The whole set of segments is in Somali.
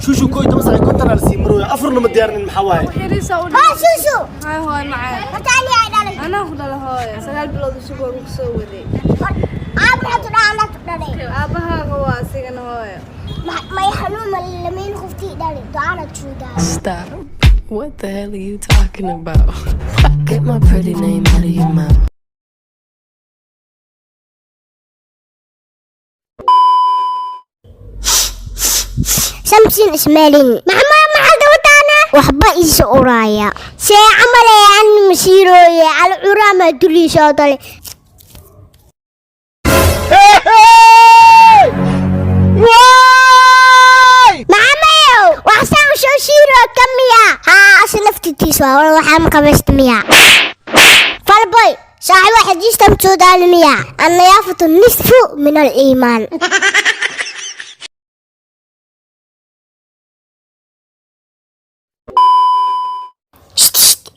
Shushu, 11:50 aa lasii marooya, afurna ma diyaarinin. Maxaa waaye? Xiriisa u. Haa, Shushu. Hay, hooy macaan. Horta ani ay dhalay. Anaa ku dhala, hooyo. 9 bilood isagoo lagu soo waday. Aab maxaa tu dhahaa anaa tu dhalay? Aabbahaaga waa asigana, hooyo. May xanuun ma lamayn qoftii dhalay ducana juudaa. Stop. What the hell are you talking about? Get my pretty name out of your mouth. Something smelling. Maxamed, maxaa dawataana? Waxba iisa uraaya. See camal ee aan masiirooye al curaama duliisa oo dale. Maxamedow, wax saan soo shiiro kamiya. Haa, as laftitiisa waa waxaan qabaysta miya. Falboy, saaxibo xajiistan soo daalimiya. النظافة نصف من الإيمان.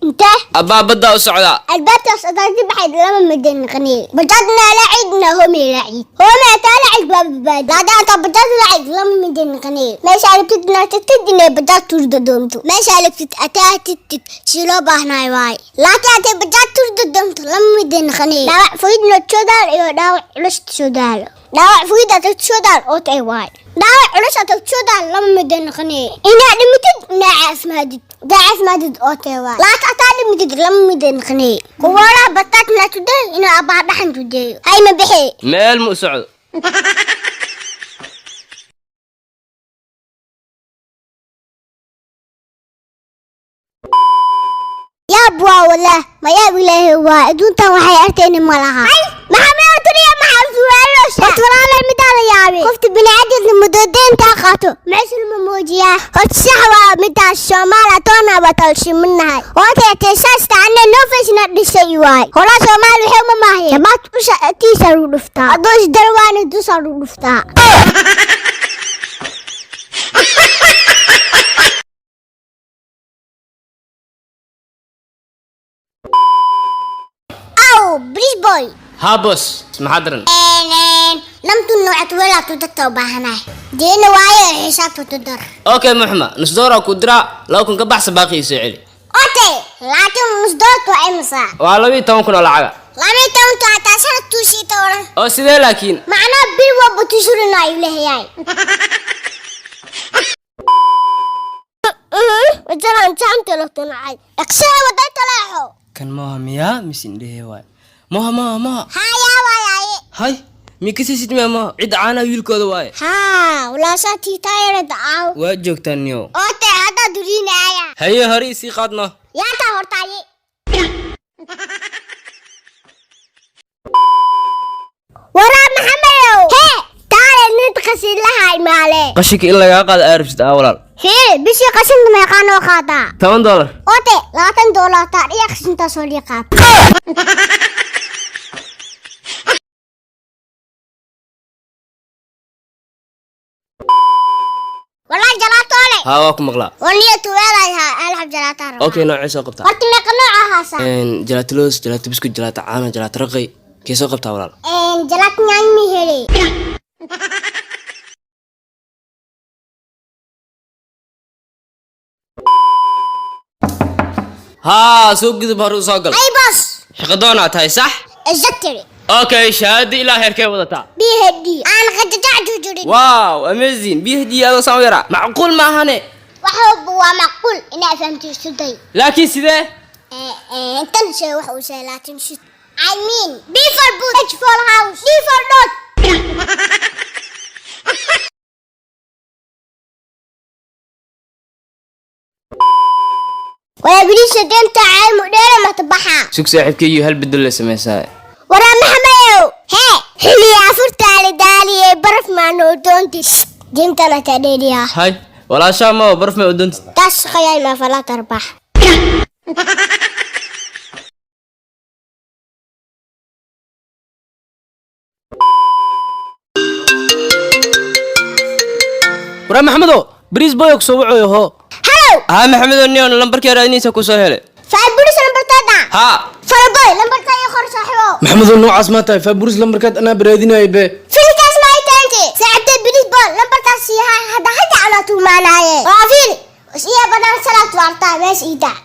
انت. Abbaa, baddaa u socdaa. Albaabtaas adaadi baxay lama midin qani bajadna lacidna homi lacid homi taa lacid baabbaad laadaanta bajad lacid lama midin qani meesha aragtidna tagtidina bajad turda doonto, meesha aragtid ataa titid si loo baahnaay waay, laakiin hatay bajad turda doonto lama midin qani. Dhaawac fududna soo iyo dhaawac culus soo daalo, dhaawac fudud aad soo daal oo tay waay, dhaawac culus aad soo daal lama midin qani. Inaa dhimitid, inaa caafimaadid, daa caafimaadid oo tay waay, laakiin ataa dhimitid lama midin qani. Kuwalaha bataatna tuday inaa abbaa dhaxan tudeeyo hay ma bixi. Meel ma u socdo. Yaab waa walah, ma yaab ilaahay waa adduuntan waxay arkayni ma laha. Maxamed turiya, maxaa su'aaloosha? Horta walaalay, midaada yaabi, qofta bini'aadamka muddo qaato meesha ma muujiyaa? Horta sax waa midaas, Soomaaliya toona waa talshiminahay waata teesaas taana nofesna dhisay waay. Horaa Soomaali waxay uma maahay jamaad usha tiisa lagu dhuftaa, hadduu isdarwaani dusa lagu dhuftaa. Aw, please boy. Haa boss, maxaa daran? Lamtu noocat walaa tudadta u baahanahay deena waayo xisaabta tudar. Okay, muxma nus dooraa ku diraa, 2,000 ka baxsa, baaqii soo celi. Okay, laakiin nus doorka waa imisa? Waa 12,000 oo lacaga. 12 hataa sanad tuusiita oran. Oo sidee laakiin? Macnaa bil walba tusurina ayuu leeyahay. Wajaran jaamta la tunacay dhaqshaa waday taleexo. Kan moha miyaa mise indhehe waay? Moha, moha, moha. Hayaa waayaye. Hay, mi kasisid miyaa? Moha cidda caanaha wiilkooda waaye. Haa, walaasaa tiitaayarada aaw. Waa joogtaan niyow. Ootay haddaa duriinaaya. Haye, hore isii qaadno. Yaataa hortaaye. Waraa Maxamedow, hee taale nid qashinlaha imaale. Qashinka in lagaa qaado aa rabsid aa walaal? Hee, bishii qashinka meeqaa noo qaadaa? $10. Ote, $20 taa dhiya qashintaasoo lii qaad. Walaa jalaatoole. Haa, waa ku maqlaa. Waniya tuweelahay alxab jalaataa rabaa. Okay, noocee soo qabtaa? Horta meeqa nooca haasa? Jalaato loos, jalaato biscuit, jalaato caano, jalaato raqay, kee soo qabtaa walaal? Jalaat nyaanyi mi hele. Haa, soo gudub, hore u soo gal. Ay boss. Shaqadoonaa tahay, sax? Exactly. Okay, shahaado ilaa heerkee wadataa? PhD aan qajajaac jujurin. Wow, amazing! PhD adoo saan u yaraa, macquul maahane. Wax walba waa macquul inaa fahamto, isu day. Laakiin sidee? Intan shay wax uu shay laakiin shit. I mean, B for boot, H for house, D for dot. Waa biriisha deenta caalmu dheere matabaxa. Sug saaxiibkeeyo, hal bedel la sameysaa. Waraa Maxamedow, hee, xilliga afurtaale daaliyey baraf maano doontis diintana ta dheeriya. Hay, walaashaa ma baraf ma u doontid? Taas khayal ma falaa tarbax. Waraa Maxamedo, bariis boy kusoo wacoyo ho. Hello. Haa Maxamedo, niyon lambarkii raadinaysa ku soo helay. Faaburis lambartada. Haa. Faraboy lambartada iyo qor saaxiibo. Maxamedo, noocaas maa tahay? Faaburis lambarkaad anaa baraadinaya be. Filkaas ma ay taante saacadda bilis boy lambartaas yaha hadda hadda ala tuuma. imaanaaye. Waa fiiri, is iya banaan salaad waartaa meesha iidaa.